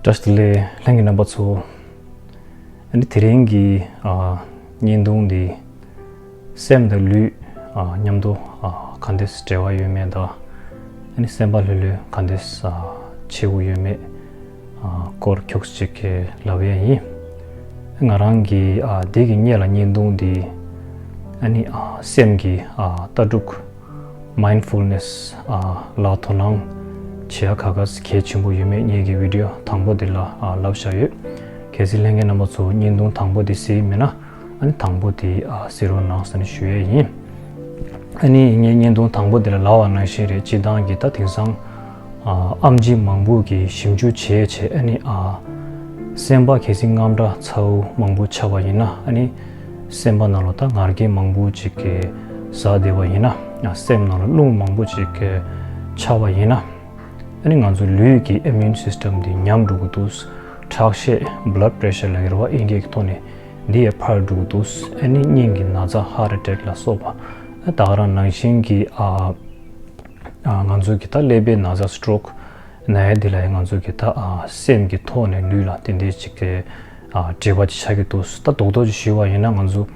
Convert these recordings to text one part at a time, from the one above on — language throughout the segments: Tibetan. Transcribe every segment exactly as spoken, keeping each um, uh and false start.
བཀྲ་ཤིས་བདེ་ལེགས། ལྷན་རྒྱས་རྣམ་པ་ཚོ། ཨ་ནི་དེ་རིང་གི་ཨ་བརྙན་ཐུང་འདི་སེམས་དང་ལུས་ཨ་མཉམ་དུ་ཨ་ག་འདྲས་འབྲེལ་བ་ཡོད་མེད་དང་། ཨ་ནི་སེམས་པ་ལྷོད་ལྷོད་ག་འདྲས་ཨ་བྱེད་དགོས་ཡོད་མེད་ཨ་སྐོར་ཁྱུག་ཅིག་ལབ་ཡ་ཡིན། ང་རང་གི་ཨ་འདི་གི་སྔོན་ལ་བརྙན་ཐུང་འདི་ཨ་ནི་ཨ་སེམས་ཀྱི་ཨ་ལྟ་གྲུབ། མའིན་ཌ་ཕུལ་ནེ་སི་ཨ་ལ་དོ་སྣང་བྱེད་ཡ་ག་ག་གལ་ཆེན་པོ་ཡོད་མེད་ངེད་ཀྱི་བི་ཌི་ཡོ་དང་པོ་འདི་ལ་ཨ་ལབ་བཞག་ཡོད། གལ་སྲིད་ལྷན་རྒྱས་རྣམ་པ་ཚོ་བརྙན་ཐུང་དང་པོ་འདི་གཟིགས་མེད་ན། ཨ་ནི་དང་པོ་འདི་ཨ་གཟིགས་རོགས་གནང་ཟེར་ནས་ཞུ་ཡས་ཡིན། ཨ་ནི་ངས་བརྙན་ཐུང་དང་པོ་འདི་ལ་ལབ་པ་ནང་བཞིན་རེད། སྤྱིར་བཏང་གི་ད་དེང་སང་ཨ་ཨེམ་ཆི་མང་པོ་གིས་ཞིབ་འཇུག་བྱས་བྱས། ཨ་ནི་ཨ་སེམས་པ་གལ་སྲིད་དངངས་སྐྲག་ཚ་པོ་མང་པོ་ཆགས་པ་ཡིན་ན། ཨ་ནི་སེམས་པ་ནང་ལ་ད་ངར་སྐད་མང་པོ་ཅིག་གི་ཟ་བསྡད་པ་ཡིན་ན། ཨ་སེམས་ནང་ལ་རླུང་མང་པོ་ཅིག་གི་ཆགས་པ་ཡིན་ན། ཨ་ནི་ང་ཚོ་ལུས་ཀྱི་ཨི་མིའུན་སིས་ཊམ་འདི་ཉམས་འགྲོ་གི་འདུག། ཁྲག་ཤེད་བྷ་ལཌ་པེ་རེ་ཤར་ལབ་ཀྱི་རེད་བ། དབྱིན་སྐད་ཀྱི་ཐོག་ནས་འདི་ཡང་འཕར་འགྲོ་གི་འདུག། ཨ་ནི་སྙིང་གི་ན་ཚ་ཧར་ཊི་ཨེ་ཊེག་ལ་སོགས་པ། ཨ་ད་ག་རང་ནང་བཞིན་གྱི་ཨ་ཨ་ང་ཚོ་གི་ད་ཀླད་པའི་ན་ཚ་སི་ཊོག་ན་ཡ་འདི་ལ་ཡང་ང་ཚོ་གི་ད་ཨ་སེམས་ཀྱི་ཐོག་ནས་ལུས་ལ་དེ་འདྲའི་ཅིག་གི་ཨ་འབྲེལ་བ་ཅིག་ཆགས་ཀྱི་འདུག། ད་རྡོག་རྡོག་ཅིག་ཞུས་པ་ཡིན་ན། ང་ཚོ་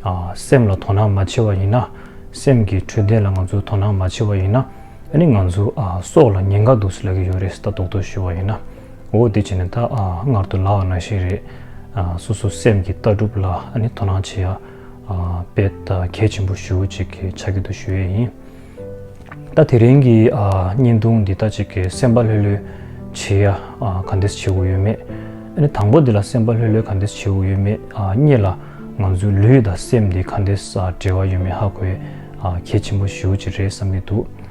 ཨ་སེམས་ལ་དོ་སྣང་མ་བྱས་པ་ཡིན་ན། སེམས་ཀྱི་འཕྲོད་བསྟེན་ལ་ང་ཚོ་དོ་སྣང་མ་བྱས་པ་ཡིན་ན། ཨ་ནི་ང་ཚོ་ཨ་སྲོག་ལ་ཉེན་ཁ་འདུག་ཟེར་ལབ་ཀྱི་ཡོད་རེད། ད་རྡོག་རྡོག་ཞུས་པ་ཡིན་ན། འོ་དེ་བྱས་ནས་ད་ཨ་སྔར་དུ་ལབ་པ་ནང་བཞིན་རེད། ཨ་སོ་སོ་སེམས་ཀྱི་ལྟ་གྲུབ་ལ་ཨ་ནི་དོ་སྣང་བྱེད་ཡ་ཨ་དཔེ་ད་གལ་ཆེན་པོ་ཞེ་པོ་ཅིག་གི་ཆགས་ཀྱི་འདུག་ཞུ་ཡས་ཡིན། ད་དེ་རིང་གི་ཨ་བརྙན་ཐུང་འདི་ད་ཅིག་གི་སེམས་པ་ལྷོད་ལྷོད་བྱེད་ཡ་ཨ་ག་འདྲས་བྱེད་དགོས་ཡོད་མེད། ཨ་ནི་དང་པོ་འདི་ལ་སེམས་པ་ལྷོད་ལྷོད་ག་འདྲས་བྱེད་དགོས་ཡོད་མེད། ཨ་གཉིས་ལ་ང་ཚོའི་ལུས་དང་སེམས་འདི་ག་འདྲས་ཨ་འབྲེལ་བ་ཡོད་མེད་ཧ་གོ་ཡ་ཨ་གལ་ཆེན་པོ་ཞེ་པོ་ཅིག་རེད་བསམ་གྱི་འདུག།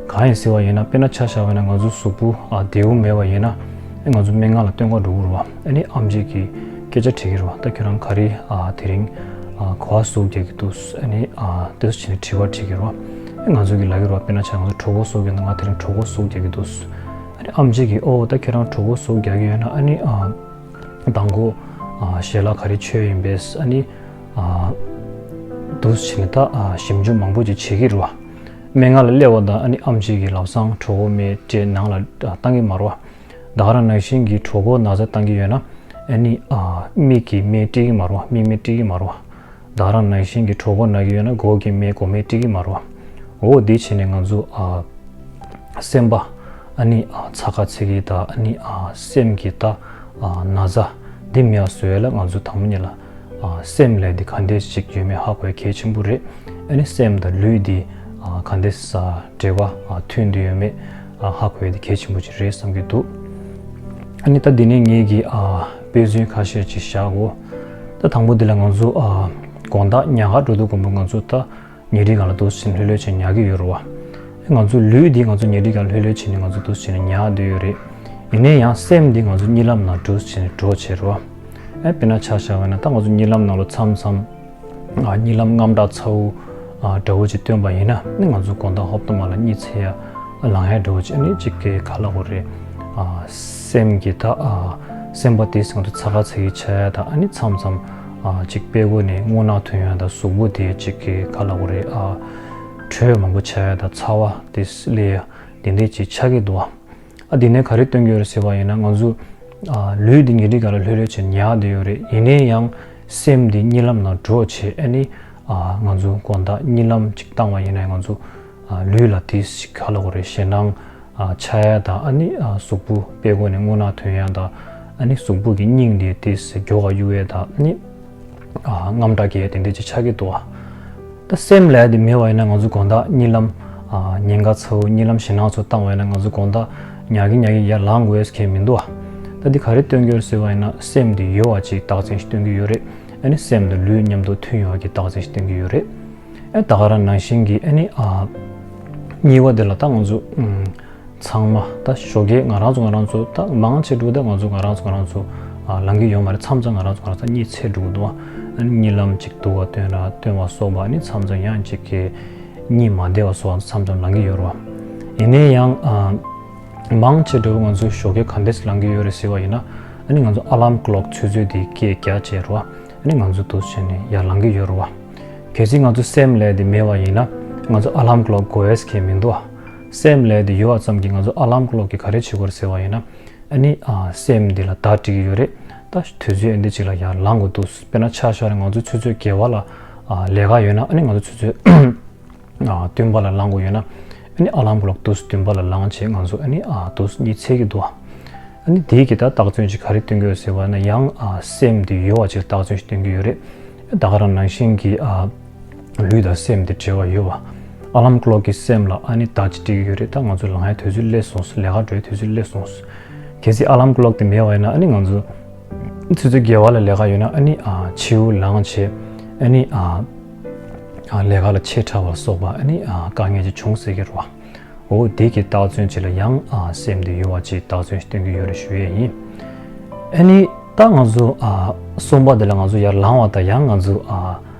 གང་ཡིན་ཟེར་བ་ཡིན་ན། དཔེར་ན་ཆ་བཞག་པ་ཡིན་ན། ང་ཚོ་གཟུགས་པོ་ཨ་བདེ་པོ་མེད་པ་ཡིན་ན། ཨ་ང་ཚོ་སྨན་ཁང་ལ་སྟོན་ག་འགྲོ་གི་རེད་བ། ཨ་ནི་ཨེམ་ཆི་གིས་སྐད་ཆ་དྲི་གི་རེད་བ། ད་ཁྱོད་རང་ག་རེ་ཨ་དེ་རིང་ཨ་ག་པར་ཟུག་རྒྱག་གི་འདུག། ཨ་ནི་ཨ་དེ་ཚོ་བྱས་ནས་དྲི་བ་དྲི་གི་རེད་བ། ཨ་ང་ཚོ་གིས་ལབ་ཀྱི་རེད་བ། དཔེར་ན་ཆ་ང་ཚོ་གྲོད་ཁོག་ཟུག་གི་འདུག། ང་དེ་རིང་གྲོད་ཁོག་ཟུག་རྒྱག་གི་འདུག། ཨ་ནི་ཨེམ་ཆི་གིས་ཨོ་ད་ཁྱོད་རང་གྲོད་ཁོག་ཟུག་རྒྱག་གི་ཡོད་ན། ཨ་ནི་ཨ་མདང་དགོང་ཨ་ཞལ་ལག་ག་རེ་མཆོད་ཡིན་པས། ཨ་ནི་ཨ་འདུག་བྱས་ནས་ད་ཨ་ཞིབ་འཇུག་མང་པོ་ཅིག་བྱེད་ཀྱི་རེད་བ། སྨན་ཁང་ལ་སླེབས་པ་དང་ཨ་ནི་ཨེམ་ཆི་གིས་ལམ་སང་གྲོད་ཁོག་མེད་སྤྲད་ནང་ལ་བཏང་གི་མ་རེད་བ། ད་ག་རང་ནང་བཞིན་གྱི་གྲོད་ཁོག་ན་ཚ་བཏང་གི་ཡོད་ན། ཨ་ནི་ཨ་མིག་གི་སྨན་སྤྲད་ཀྱི་མ་རེད་བ། མིག་སྨན་སྤྲད་ཀྱི་མ་རེད་བ། ད་ག་རང་ནང་བཞིན་གྱི་གྲོད་ཁོག་ན་གི་ཡོད་ན་མགོ་གི་སྨན། མགོ་སྨན་སྤྲད་ཀྱི་མ་རེད་བ། འོ་དེ་བྱས་ནས་ང་ཚོ་ཨ་སེམས་པ་ཨ་ནི་ཨ་ཚ་ཁ་ཚ་གི་དང་། ཨ་ནི་ཨ་སེམས་ཀྱི་ད་ཨ་ན་ཚ་འདི་མེད་པ་བཟོ་ཡ་ལ་ང་ཚོ་དང་པོ་ཉིད་ལ་ཨ་སེམས་ལས་འདི་ག་འདྲས་ཅིག་ཡོད་མེད་ཧ་གོ་ཡ་གལ་ཆེན་པོ་རེད། ཨ་ནི་སེམས་དང་ལུས་འདི་ཨ་ག་འདྲས་ས་འབྲེལ་བ་ཨ་མཐུན་འདུས་ཡོད་མེད་ཨ་ཧ་གོ་ཡ་འདི་གལ་ཆེན་པོ་ཅིག་རེད་བསམ་གྱི་འདུག། ཨ་ནི་ད་འདི་ནས་ངེད་ཀྱི་ཨ་དཔེ་མཚོན་ཁ་ཤས་ཅིག་བཞག་གོ། ད་དང་པོ་འདི་ལ་ང་ཚོ་ཨ་དགོང་དག་ཉལ་ཁར་འགྲོ་དུས་དགོང་པོ་ང་ཚོ་ད་ཉལ་ཁྲིའི་སྒང་ལ་འདུག་སེ་ལྷོད་ལྷོད་བྱས་ཉལ་གྱི་ཡོད་རེད་བ། ང་ཚོ་ལུས་འདི་ང་ཚོ་ཉལ་ཁྲིའི་སྒང་ལྷོད་ལྷོད་བྱས་ནས་ང་ཚོ་འདུག་སེ་ཉལ་བསྡད་ཡོད་རེད། ཡིན་ན་ཡང་སེམས་འདི་ང་ཚོ་གཉིད་ལམ་ནང་འདུག་སེ་འགྲོ་བྱས་རེད་བ། ཨ་དཔེར་ན་ཆ་བཞག་པ་ཡིན་ན། ད་ང་ཚོ་གཉིད་ལམ་ནང་ལ་མཚམས་མཚམས་ཨ་གཉིད་ལམ་དངངས་སྐྲག་ཚ་པོ་ཨ་འདྲ་པོ་ཅིག་སྟོན་པ་ཡིན་ན། ཨ་ནི་ང་ཚོ་དགོང་དག་ཧོབ་ཏེ་མར་ལ་གཉིད་སད་ཡ་ལངས་ཡ་འདྲ་པོ་ཅིག། ཨ་ནི་ཅིག་གི་ག་ལབ་དགོས་རེད། ཨ་སེམས་ཀྱི་ད་ཨ་སེམས་པ་དེ་ང་ཚོ་ཚ་ཁ་ཚ་གི་ཆགས་ཡ་དང་། ཨ་ནི་མཚམས་མཚམས་ཨ་ཅིག་དཔྲལ་མགོ་ནས་རྔུལ་ནག་ཐོན་ཡ་དང་། གཟུགས་པོ་དེ་ཅིག་གི་ག་ལབ་དགོས་རེད། ཨ་དྲོད་མང་པོ་ཆགས་ཡ་དང་། ཚ་བ་དེ་སླེབས་ཡ་དེ་འདྲས་ཅིག་ཆགས་ཀྱི་འདུག་ཨ། ཨ་དེ་ནས་ག་རེ་སྟོན་གྱི་ཡོད་རེད་ཟེར་བ་ཡིན་ན། ང་ཚོ་ཨ་ལུས་འདི་ཉལ་ཁྲིའི་སྒང་ལ་ལྷོད་ལྷོད་བྱས་ཉལ་བསྡད་ཡོད་རེད། ཡིན་ན་ཡང་སེམས་འདི་གཉིད་ལམ་ནང་འགྲོ་བྱས། ཨ་ནི་ཨ་ང་ཚོ་དགོང་དག་གཉིད་ལམ་ཅིག་བཏང་བ་ཡིན་ན། ང་ཚོ་ཨ་ལུས་ལ་དེ་ཞིག་ག་ལབ་དགོས་རེད། ཞེད་སྣང་ཨ་ཆགས་ཡ་དང་། ཨ་ནི་ཨ་གཟུགས་པོ་དཔྲལ་མགོ་ནས་རྔུལ་ནག་ཐོན་ཡ་དང་། ཨ་ནི་གཟུགས་པོ་གི་སྙིང་འདི་དེ་མགྱོགས་པ་གཡུག་ཡ་དང་། ཨ་ནི་ཨ་དངངས་སྐྲག་སྐྱེ་ཡ་དེ་འདྲས་ཅིག་ཆགས་ཀྱི་འདུག་ཨ། ད་སེམས་ལ་དེ་མེད་པ་ཡིན་ན། ང་ཚོ་དགོང་དག་གཉིད་ལམ་ཨ་ཉེན་ཁ་ཚ་པོ། གཉིད་ལམ་ཞེད་སྣང་ཚ་པོ་བཏང་བ་ཡིན་ན། ང་ཚོ་དགོང་དག་ཉལ་གིན་ཉལ་གིན་ཡར་ལངས་དགོས་ཡ་གང་ཡང་མི་འདུག་ཨ། ད་འདི་ག་རེ་སྟོན་གྱི་ཡོད་ཟེར་བ་ཡིན་ན། སེམས་འདི་ཡོད་པ་ཅིག་རྟགས་མཚན་ཞིག་སྟོན་གྱི་ཡོད་རེད། ཨ་ནི་སེམས་དང་ལུས་མཉམ་དུ་མཐུན་ཡོད་པ་གི་རྟགས་མཚན་ཞིག་སྟོན་གྱི་ཡོད་རེད། ཨ་ད་ག་རང་ནང་བཞིན་གྱི་ཨ་ནི་ཨ་གཉིད་པ་དེ་ལ་ད་ང་ཚོ་ཨུམ། ཚང་མ་ད་ཞོགས་ཀས་ང་རང་ཚོ་ང་རང་ཚོ་ད་མང་ཆེ་འགྲོ་ད་ང་ཚོ་ང་རང་ཚོ་ང་རང་ཚོ་ཨ་ལངས་ཀྱི་ཡོད་མ་རེད། མཚམས་མཚམས་ང་རང་ཚོ་ང་རང་ཚོ་གཉིད་སད་འགྲོ་གི་འདུག་བ། ཨ་ནི་གཉིད་ལམ་ཅིག་སྡུག་པ་སྟོན་ར་སྟོན་པ་སོགས་པ། ཨ་ནི་མཚམས་མཚམས་ཡང་ཅིག་གི་གཉིད་མ་བདེ་བ་སོགས་མཚམས་མཚམས་ལངས་ཀྱི་ཡོད་རེད་བ། ཡིན་ནའི་ཡང་ཨ་མང་ཆེ་འགྲོ་ང་ཚོ་ཞོགས་ཀས་ག་འདྲས་ལངས་ཀྱི་ཡོད་རེད་ཟེར་བ་ཡིན་ན། ཨ་ནི་ང་ཚོ་ཨ་ལམ་ཀི་ལོག་ཆུ་ཚོད་དེ་སྐད་རྒྱག་བྱས་རེད་བ། ཨ་ནི་ང་ཚོ་འདུག་སེ་ནས་ཡར་ལངས་ཀྱི་ཡོད་རེད་བ། གལ་སྲིད་ང་ཚོ་སེམས་ལ་དེ་མེད་པ་ཡིན་ན། ང་ཚོ་ཨ་ལམ་ཀི་ལོག་དགོས་ཡས་གང་ཡང་མི་འདུག་བ། སེམས་ལ་དེ་ཡོད་པ་ཙམ་གྱིས་ང་ཚོ་ཨ་ལམ་ཀི་ལོག་གིས་ག་རེ་བྱེད་དགོས་རེད་ཟེར་བ་ཡིན་ན། ཨ་ནི་ཨ་སེམས་འདི་ལ་བརྡ་སྤྲད་ཀྱི་ཡོད་རེད། ད་དུས་ཚོད་ཨེ་འདི་ཅིག་ལ་ཡར་ལངས་དགོས་འདུག་དཔེར་ན་ཆ་བཞག་ན་ང་ཚོ་ཆུ་ཚོད་བརྒྱད་པ་ལ་ཨ་ལས་ཀ་ཡོད་ན། ཨ་ནི་ང་ཚོ་ཆུ་ཚོད་ཨ་བདུན་པ་ལ་ལངས་དགོས་ཡོད་ན། ཨ་ནི་ཨ་ལམ་གི་ལོག་དུས་བདུན་པ་ལ་ལངས་བྱས་ང་ཚོ་ཨ་ནི་ཨ་དུས་གཉིད་སད་ཀྱི་འདུག་ཨ་ནི་དེའི་གི་ད་རྟགས་མཚོན་ཅིག་ག་རེ་སྟོན་གྱི་ཡོད་ཟེར་བ་ན། ཡང་ཨ་སེམས་འདི་ཡོད་པ་ཅིག་རྟགས་མཚོན་ཞིག་སྟོན་གྱི་ཡོད་རེད། ད་ག་རང་ནང་བཞིན་གྱི་ཨ་ལུས་དང་སེམས་དེ་འབྲེལ་བ་ཡོད་པ། ཨ་ལམ་ཀི་ལོག་གིས་སེམས་ལ་ཨ་ནི་བརྡ་ཅིག་སྤྲད་ཀྱི་ཡོད་རེད། ད་ང་ཚོ་ལངས་ཡ་དུས་ཚོད་སླེབས་སོང་། ལས་ཀ་འགྲོ་ཡ་དུས་ཚོད་སླེབས་སོང་། གལ་སྲིད་ཨ་ལམ་ཀི་ལོག་དེ་མེད་པ་ཡིན་ན། ཨ་ནི་ང་ཚོ་ཆུ་ཚོད་བརྒྱད་པ་ལ་ལས་ཀ་ཡོད་ན། ཨ་ནི་ཨ་ཕྱི་པོ་ལངས་བྱས་ཨ་ནི་ཨ་ཨ་ལས་ཀ་ལ་ཆེ་དྲགས་པ་ལ་སོགས་པ། ཨ་ནི་ཨ་དཀའ་ངལ་ཅིག་བྱུང་སྲིད་ཀྱི་རེད་པ། འོ་དེ་གི་རྟགས་མཚོན་ཅིག་ལ་ཡང་ཨ་སེམས་དེ་ཡོད་པ་ཅིག་རྟགས་མཚོན་ཞིག་སྟོན་གྱི་ཡོད་རེད་ཞུ་ཡས་ཡིན། ཨ་ནི་ད་ང་ཚོ་ཨ་གསུམ་པ་དེ་ལ་ང་ཚོ་ཡར་ལངས་པ་དང་ཡང་ང་ཚོ་ཨ་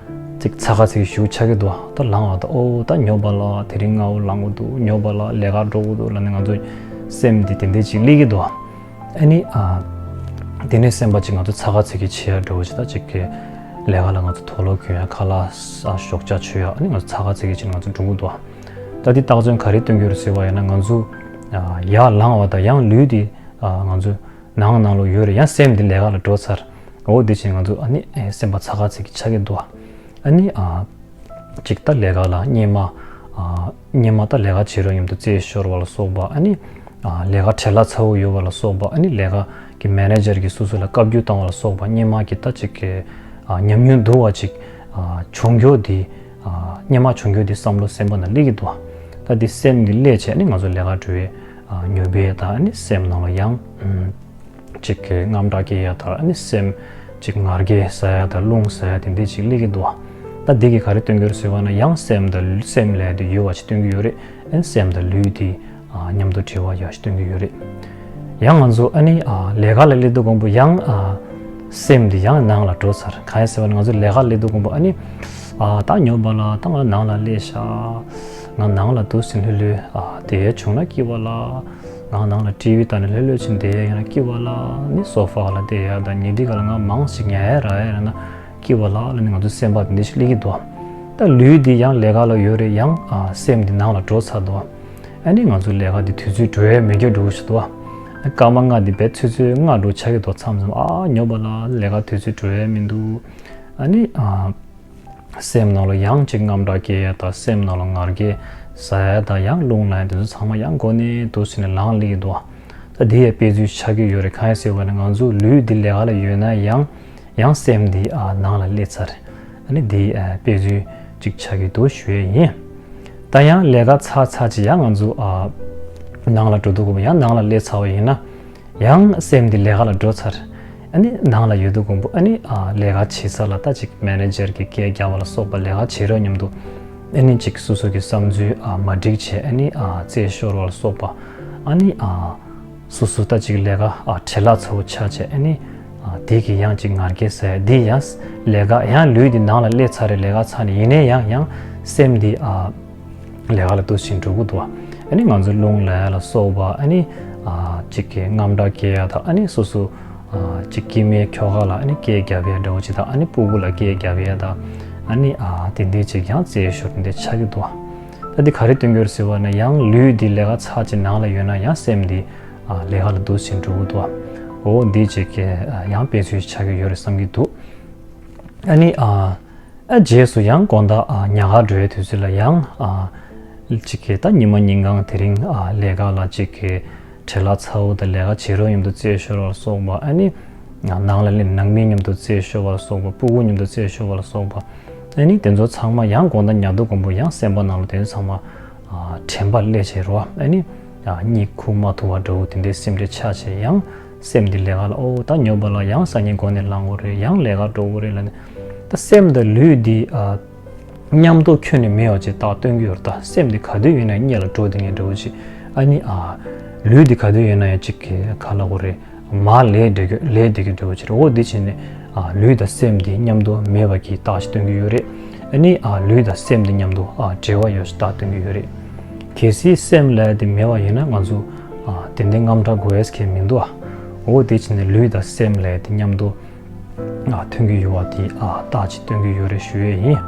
ཅིག་ཚ་ག་ཚིག་གི་ཞུ་ཆགས་ཀྱི་འདུག་ད་ལངས་པ་དང་། ཨོ་ད་ཉོབ་པ་ལ། དེ་རིང་སྔ་པོ་ལངས་དགོས་འདུག་ཉོབ་པ་ལ། ལས་ཀ་འགྲོ་དགོས་འདུག་ལབ་ནས་ང་ཚོ་སེམས་དེ་དེ་འདྲ་ཅིག་སླེབས་ཀྱི་འདུག་ཨ་ནི་ཨ་དེ་ནས་སེམས་པ་ཅིག་ང་ཚོ་ཚ་ག་ཚིག་གི་བྱེད་ཡ་འདྲ་པོ་ཅིག་ད་ཅིག་གི་ལས་ཀ་ལ་ང་ཚོ་དུག་ལོག་གྱོན་ཡ། ཁ་ལག་ཨ་ཞོགས་ཇ་མཆོད་ཡ། ཨ་ནི་ང་ཚོ་ཚ་ག་ཚིག་གི་བྱས་ནས་ང་ཚོ་འགྲོ་གི་འདུག་ད་འདི་རྟགས་མཚོན་ག་རེ་སྟོན་གྱི་ཡོད་རེད་ཟེར་བ་ཡིན་ན། ང་ཚོ་ཨ་ཡར་ལངས་པ་དང་ཡང་ལུས་དེ་ཨ་ང་ཚོ་ནང་ནང་ལོགས་ཡོད་རེད། ཡང་སེམས་དེ་ལས་ཀ་ལ་འགྲོ་ཚར། འོ་དེ་བཞིན་ང་ཚོ་ཨ་ནི་ཨེ་སེམས་པ་ཚ་ག་ཚིག་གི་ཆགས་ཀྱི་འདུག་ཨ་ནི་ཨ་ཅིག་ད་ལས་ཀ་ལ་སྔོན་མ་ཨ་སྔོན་མ་ད་ལས་ཀ་བྱེད་རོགས་མཉམ་དུ་རྩེད་ཤོར་བ་ལ་སོགས་པ། ཨ་ནི་ཨ་ལས་ཀ་བྲེལ་བ་ཚ་པོ་ཡོད་པ་ལ་སོགས་པ། ཨ་ནི་ལས་ཀ་གི་མེ་ནེ་ཇར་གྱིས་སོ་སོ་ལ་བཀའ་བཀྱོན་བཏང་བ་ལ་སོགས་པ། སྔོན་མ་གི་ད་ཅིག་གི་ཨ་ཉམས་མྱོང་སྡུག་པ་ཅིག་ཨ་བྱུང་རྒྱུ་དེ། ཨ་སྔོན་མ་བྱུང་རྒྱུ་དེ་བསམ་བློ་སེམས་པ་ནང་སླེབས་ཀྱི་འདུག་ད་དེ་སེམས་ཀྱི་སླེབས་བྱས་ནས་ང་ཚོ་ལས་ཀ་འགྲོ་བའི་ཨ་ཉོབ་པའི་ད་ཨ་ནི་སེམས་ནང་ལ་ཡང་ཨུམ་ཅིག་གི་དངངས་སྐྲག་སྐྱེ་ཡ་དང་། ཨ་ནི་སེམས་ཅིག་ངར་སྐད་ཟ་ཡ་དང་རླུང་ཟ་ཡ་དེ་འདྲ་ཅིག་སླེབས་ཀྱི་འདུག་ད་དེ་གིས་ག་རེ་སྟོན་གྱི་ཡོད་ཟེར་བ་ན། ཡང་སེམས་དང་སེམས་ལ་དེ་ཡོད་པ་ཅིག་སྟོན་གྱི་ཡོད་རེད། ཨ་ནི་སེམས་དང་ལུས་དེ་ཨ་མཉམ་དུ་འབྲེལ་བ་ཡོད་པ་ཞིག་སྟོན་གྱི་ཡོད་རེད། ཡང་ང་ཚོ་ཨ་ནི་ཨ་ལས་ཀ་ལ་སླེབས་དུས་གོང་པོ་ཡང་ཨ་སེམས་འདི་ཡང་ནང་ལ་འགྲོ་ཚར། གང་ཡིན་ཟེར་བ་ན་ང་ཚོ་ལས་ཀ་སླེབས་དུས་གོང་པོ་ཨ་ནི་ཨ་ད་ཉོབ་པ་ལ། ད་ང་ནང་ལ་སླེབས་ཤག་ང་ནང་ལ་འདུག་སེ་ལྷོད་ལྷོད་ཨ་བསྡད་ཡ་བྱུང་ན་སྐྱིད་པ་ལ། ང་ནང་ལ་ཊི་ཝི་ལྟ་ནས་ལྷོད་ལྷོད་ཅིག་བསྡད་ཡ་ཡིན་ན་སྐྱིད་པ་ལ། ནི་སོ་ཕ་ལ་བསྡད་ཡ་དང་ཉལ་དུས་ག་ལ་ང་མང་ཞིག་ཉལ་ཡ་རག་ཡ་ཡིན་ན་སྐྱིད་པ་ལ་ལབ་ནས་ང་ཚོའི་སེམས་པ་དེ་འདྲ་ཞིག་སླེབས་ཀྱི་འདུག་ད་ལུས་འདི་ཡང་ལས་ཀ་ལ་ཡོད་རེད། ཡང་ཨ་སེམས་འདི་ནང་ལ་འགྲོ་ཚར་འདུག་ཨ་ནི་ང་ཚོ་ལས་ཀ་འདི་དུས་ཚོད་འགྲོ་ཡ་མེད་རྒྱུ་འདྲ་པོ་ཞིག་འདུག་སྐར་མ་ལྔ་འདི་རྦད་ཆུ་ཚོད་ལྔ་འདྲ་པོ་ཆགས་ཀྱི་འདུག་མཚམས་མཚམས་ཨ་ཉོབ་པ་ལ། ལས་ཀ་དུས་ཚོད་འགྲོ་ཡ་མི་འདུག་ཨ་ནི་ཨ་སེམས་ནང་ལ་ཡང་ཅིག་དངངས་སྐྲག་སྐྱེ་ཡ་དང་། སེམས་ནང་ལ་ངར་སྐད་ཟ་ཡ་དང་། ཡང་རླུང་ལངས་ཡ་དེ་ཚོ་ཚང་མ་ཡང་འགོ་ནས་འདུག་སེ་ནས་ལངས་སླེབས་ཀྱི་འདུག་ད་འདི་ཡང་དཔེ་མཚོན་ཆགས་ཀྱི་ཡོད་རེད། གང་ཡིན་ཟེར་བ་ན་ང་ཚོ་ལུས་འདི་ལས་ཀ་ལ་ཡོད་ན་ཡང་ཡང་སེམས་འདི་ཨ་ནང་ལ་སླེབས་ཚར། ཨ་ནི་འདི་ཨ་དཔེ་མཚོན་ཅིག་ཆགས་ཀྱི་འདུག་ཞུ་ཡས་ཡིན། ད་ཡང་ལས་ཀ་ཚར་ཚར་ཅིག་ཡང་ང་ཚོ་ཨ་ནང་ལ་འགྲོ་དུས་གོང་པོ་ཡང་ནང་ལ་སླེབས་ཚར་བ་ཡིན་ན། ཡང་སེམས་འདི་ལས་ཀ་ལ་འགྲོ་ཚར། ཨ་ནི་ནང་ལ་ཡོད་དུས་གོང་པོ་ཨ་ནི་ཨ་ལས་ཀ་བྱེད་ས་ལ་ད་ཅིག་མེ་ནེ་ཇར་གྱིས་སྐད་རྒྱབ་པ་ལ་སོགས་པ། ལས་ཀ་བྱེད་རོགས་མཉམ་དུ་ཨ་ནི་ཅིག་སོ་སོ་གི་བསམ་ཚུལ་ཨ་མ་འགྲིག་བྱས་ཨ་ནི་ཨ་རྩད་ཤོར་བ་ལ་སོགས་པ། ཨ་ནི་ཨ་སོ་སོ་ད་ཅིག་ལས་ཀ་ཨ་བྲེལ་བ་ཚ་པོ་ཆགས་བྱས་ཨ་ནི་ཨ་དེ་གི་ཡང་ཅིག་ངར་སྐད་ཟ་ཡ། འདི་ཡང་ལས་ཀ་ཡང་ལུས་འདི་ནང་ལ་སླེབས་ཚར་རེད། ལས་ཀ་ཚར་ནས་ཡིན་ནའི་ཡང་ཡང་སེམས་འདི་ཨ་ལས་ཀ་ལ་འདུག་སེ་འགྲོ་གི་འདུག་ཨ་ནི་ང་ཚོ་རླུང་ལངས་ཡ་ལ་སོགས་པ། ཨ་ནི་ཨ་ཅིག་གི་དངངས་སྐྲག་སྐྱེ་ཡ་དང་། ཨ་ནི་སོ་སོ་ཨ་ཅིག་སྐྱེ་དམན་ཁྱོ་ག་ལ་ཨ་ནི་སྐད་རྒྱབ་ཡ་འདྲ་པོ་ཅིག་དང་། ཨ་ནི་སྤུ་གུ་ལ་སྐད་རྒྱབ་ཡ་དང་། ཨ་ནི་ཨ་དེ་འདྲ་ཅིག་ཡང་རྩད་ཤོར་དེ་འདྲ་ཆགས་ཀྱི་འདུག་ད་འདི་ག་རེ་སྟོན་གྱི་ཡོད་ཟེར་བ་ན། ཡང་ལུས་འདི་ལས་ཀ་ཚར་ཅིག་ནང་ལ་ཡོད་ན་ཡང་སེམས་འདི་ཨ་ལས་ཀ་ལ་འདུག་སེ་འགྲོ་གི་འདུག་འོ་འདི་ཅིག་གི་ཨ་ཡང་དཔེ་མཚོན་ཆགས་ཀྱི་ཡོད་རེད་བསམ་གྱི་འདུག་ཨ་ནི་ཨ་ཨ་རྗེས་སུ་ཡང་དགོང་དག་ཨ་ཉལ་ཁར་འགྲོ་བའི་དུས་ཚོད་ལ་ཡང་ཨ་ཅིག་གི་ད་ཉི་མ་ཉིན་གང་དེ་རིང་ཨ་ལས་ཀ་ལ་ཅིག་གི་བྲེལ་བ་ཚ་པོ་དང་། ལས་ཀ་བྱེད་རོགས་མཉམ་དུ་རྩད་ཤོར་བ་ལ་སོགས་པ། ཨ་ནི་ནང་ལ་སླེབས་ནང་མི་མཉམ་དུ་རྩད་ཤོར་བ་ལ་སོགས་པ། སྤུ་གུ་མཉམ་དུ་རྩད་ཤོར་བ་ལ་སོགས་པ། ཨ་ནི་དེ་ཚོ་ཚང་མ་ཡང་དགོང་དག་ཉལ་དུས་གོང་པོ་ཡང་སེམས་པ་ནང་ལ་དེ་ཚོ་ཚང་མ་ཨ་དྲན་པ་སླེབས་བྱས་རོ། ཨ་ནི་ཨ་གཉིད་ཁུག་མ་ཐུབ་པ་འདྲ་པོ་དེ་འདྲའི་སེམས་ཁྲལ་ཆགས་བྱས། ཡང་སེམས་འདི་ལས་ཀ་ལ། ཨོ་ད་ཉོབ་པ་ལ། ཡང་སང་ཉིན་དགོང་ནས་ལངས་དགོས་རེད། ཡང་ལས་ཀ་འགྲོ་དགོས་རེད་ལབ་ནས། ད་སེམས་དང་ལུས་འདི་ཨ་མཉམ་དུ་ཁྱོན་ནས་མེད་པ་ཅིག་རྟགས་སྟོན་གྱི་ཡོད་རེད། ད་སེམས་འདི་ག་དུས་ཡིན་ན་གཉིད་ལ་འགྲོ་བསྡད་མཁན་འདྲ་པོ་ཅིག་ཨ་ནི་ཨ་ལུས་འདི་ག་དུས་ཡིན་ན་ཡང་ཅིག་གི་ག་ལབ་དགོས་རེད། མར་ལས་བསྡད་རྒྱུ་ལས་བསྡད་རྒྱུ་འདྲ་པོ་ཅིག་རེད། འོ་འདི་བྱས་ནས་ཨ་ལུས་དང་སེམས་འདི་མཉམ་དུ་མེད་པ་གི་རྟགས་ཤིག་སྟོན་གྱི་ཡོད་རེད། ཨ་ནི་ཨ་ལུས་དང་སེམས་འདི་མཉམ་དུ་ཨ་འབྲེལ་བ་ཡོད་ཤག་རྟགས་སྟོན་གྱི་ཡོད་རེད། གལ་སྲིད་སེམས་ལབ་ཡ་དེ་མེད་པ་ཡིན་ན་ང་ཚོ་ཨ་དེ་འདྲའི་དངངས་སྐྲག་དགོས་ཡས་ཁེ་མི་འདུག་ཨ། འོ་དེ་བྱས་ནས་ལུས་དང་སེམས་ལབ་ཡ་དེ་མཉམ་དུ་ཨ་ཐོན་གྱི་ཡོད་པ་དེ་ཨ་རྟགས་ཅིག་སྟོན་གྱི་ཡོད་རེད་ཞུ་ཡས་ཡིན།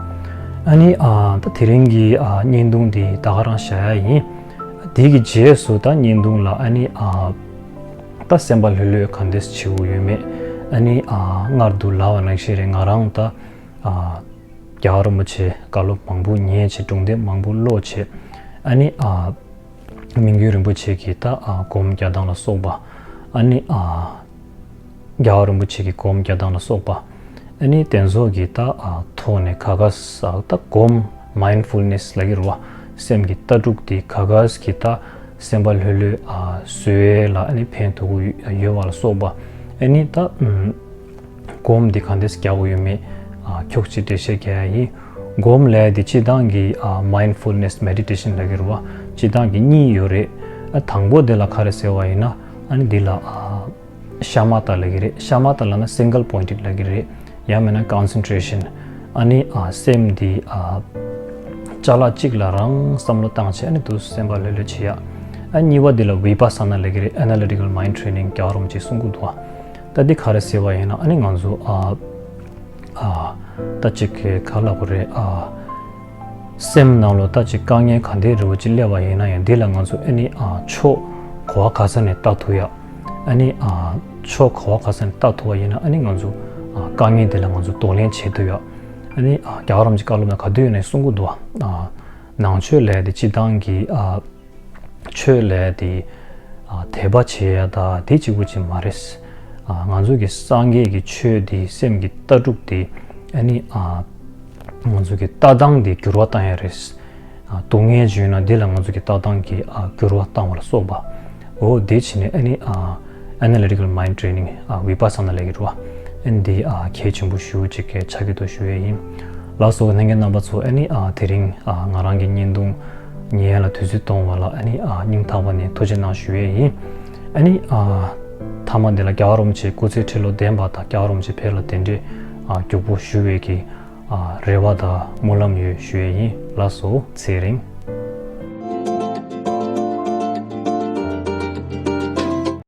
ཨ་ནི་ཨ་ད་དེ་རིང་གི་ཨ་བརྙན་ཐུང་འདི་ད་ག་རང་བཞག་ཡ་ཡིན། དེ་གི་རྗེས་སུ་ད་བརྙན་ཐུང་ལ་ཨ་ནི་ཨ་ ད་སེམས་པ་ལྷོད་ལྷོད་ག་འདྲས་བྱེད་དགོས་ཡོད་མེད། ཨ་ནི་ཨ་སྔར་དུ་ལབ་པ་ནང་བཞིན་རེད། ང་རང་ད་ཨ་རྒྱལ་བ་རིན་པོ་ཆེ་བཀའ་སློབ་མང་པོ་ཉན་བྱས། སྒྲུང་དེབ་མང་པོ་ཀློག་བྱས། ཨ་ནི་ཨ་མི་འགྱུར་རིན་པོ་ཆེ་གི་ད་ཨ་སྒོམ་རྒྱག་སྟངས་ལ་སོགས་པ། ཨ་ནི་ཨ་རྒྱལ་བ་རིན་པོ་ཆེ་གི་སྒོམ་རྒྱག་སྟངས་ལ་སོགས་པ། ཨ་ནི་དེ་ཚོ་གི་ད་ཨ་ཐོག་ནས་ག་ག་ས་ད་སྒོམ། མའིན་ཌ་ཕུལ་ནེས་ལབ་ཀྱི་རེད་བ། སེམས་ཀྱི་ལྟ་གྲུབ་དེ་ག་ག་ས་གི་ད་སེམས་པ་ལྷོད་ལྷོད་ཨ་བཟོ་ཡས་ལ་ཨ་ནི་ཕན་ཐོགས་ཀྱི་ཡོད་པ་ལ་སོགས་པ། ཨ་ནི་ད་ཨམ་སྒོམ་དེ་ག་འདྲས་རྒྱག་དགོས་ཡོད་མེད་ཨ་ཁྱོག་ཅིག་འགྲེལ་བཤད་རྒྱག་ཡ་ཡིན། སྒོམ་ལབ་ཡ་དེ་སྤྱིར་བཏང་གི་ཨ་མའིན་ཌ་ཕུལ་ནེས་མེ་ཌི་ཊེ་ཤན་ལབ་ཀྱི་རེད་བ། སྤྱིར་བཏང་གི་གཉིས་ཡོད་རེད། ཨ་དང་པོ་དེ་ལ་ག་རེ་ཟེར་བ་ཡིན་ན། ཨ་ནི་འདི་ལ་ཨ་ཤ་མ་ཏ་ལབ་ཀྱི་རེད། ཤ་མ་ཏ་ལབ་ན་སིང་གལ་པོ་ཡིན་ཊེཌ་ལབ་ཀྱི་རེད། ཡང་མིན་ན་ཀོན་སེན་ཊྲེ་ཤན། ཨ་ནི་ཨ་སེམས་འདི་ཨ་ཅ་ལག་གཅིག་ལ་རང་བསམ་བློ་བཏང་བྱས། ཨ་ནི་དུ་སེམས་པ་ལྷོད་ལྷོད་བྱེད་ཡ། ཨ་གཉིས་པ་འདི་ལ་བི་པ་ས་ན་ལབ་ཀྱི་རེད། ཨེ་ན་ལི་ཊི་ཀལ་མའིན་ཌ་ཊེ་རེ་ནིང་རྒྱལ་བ་རིན་པོ་ཆེས་གསུང་གི་འདུག་བ། ད་འདི་ག་རེ་ཟེར་བ་ཡིན་ན། ཨ་ནི་ང་ཚོ་ཨ་ཨ་ད་ཅིག་གི་ག་ལབ་དགོས་རེད། ཨ་སེམས་ནང་ལོ་ད་ཅིག་དཀའ་ངལ་ག་འདྲའི་རེ་བ་ཅིག་སླེབས་པ་ཡིན་ན་ཡང་། འདི་ལ་ང་ཚོ་ཨ་ནི་ཨ་ཕྱོགས་ག་བ་ག་ས་ནས་ལྟ་ཐུབ་ཡ། ཨ་ནི་ཨ་ཕྱོགས་ག་བ་ག་ས་ནས་ལྟ་ཐུབ་པ་ཡིན་ན། ཨ་ནི་ང་ཚོ་ཨ་དཀའ་ངལ་དེ་ལ་ང་ཚོ་གདོང་ལེན་བྱེད་ཐུབ་ཡ། ཨ་ནི་ཨ་རྒྱལ་བ་རིན་པོ་ཆེ་བཀའ་སློབ་ནང་ག་དུས་ཡོད་ནས་གསུང་གི་འདུག་བ། ཨ་ནང་ཆོས་ལབ་ཡ་དེ་སྤྱིར་བཏང་གི་ཨ་ཆོས་ལབ་ཡ་དེ་ཨ་དད་པ་བྱེད་ཡ་ད་དེ་གཅིག་པུ་ཅིག་མ་རེད། ཨ་ང་ཚོ་གི་སངས་རྒྱས་ཀྱི་ཆོས་དེ་སེམས་ཀྱི་ལྟ་གྲུབ་དེ། ཨ་ནི་ཨ་ང་ཚོ་གི་ལྟ་སྟངས་དེ་འགྱུར་བ་བཏང་ཡ་རེད། ཨ་སྡུག་བསྔལ་བྱུང་ན་འདི་ལ་ང་ཚོ་གི་ལྟ་སྟངས་ཀྱི་ཨ་འགྱུར་བ་བཏང་བ་ལ་སོགས་པ། འོ་དེ་བྱས་ནས་ཨ་ནི་ཨ་ཨེ་ན་ལི་ཊི་ཀལ་མའིན་ཌ་ཊེ་རེ་ནིང་ཨ་བི་པ་ས་ན་ལབ་ཀྱི་རེད་བ། ཨ་ནི་འདི་ཨ་གལ་ཆེན་པོ་ཞེ་པོ་ཅིག་གི་ཆགས་ཀྱི་འདུག་ཞུ་ཡས་ཡིན། ལགས་སོ། ལྷན་རྒྱས་རྣམ་པ་ཚོ། ཨ་ནི་ཨ་དེ་རིང་ཨ་ང་རང་གི་བརྙན་ཐུང་ཉན་ཡ་ལ་དུས་ཚོད་གཏོང་བ་ལ་ཨ་ནི་ཨ་སྙིང་ཐག་པ་ནས་ཐུགས་རྗེ་གནང་ཞུ་ཡས་ཡིན། ཨ་ནི་ཨ་མཐའ་མ་འདི་ལ་རྒྱལ་བ་རིན་པོ་ཆེ་སྐུ་ཚེ་ཁྲི་ལོ་བརྟན་པ་དང་། རྒྱལ་བ་རིན་པོ་ཆེ་ཕེབས་ལ་གདན་འདྲེན་ཨ་མགྱོགས་པོ་ཞུ་བའི་གི་ཨ་རེ་བ་དང་སྨོན་ལམ་ཡོད་ཞུ་ཡས་ཡིན། ལགས་སོ། ཚེ་རིང་།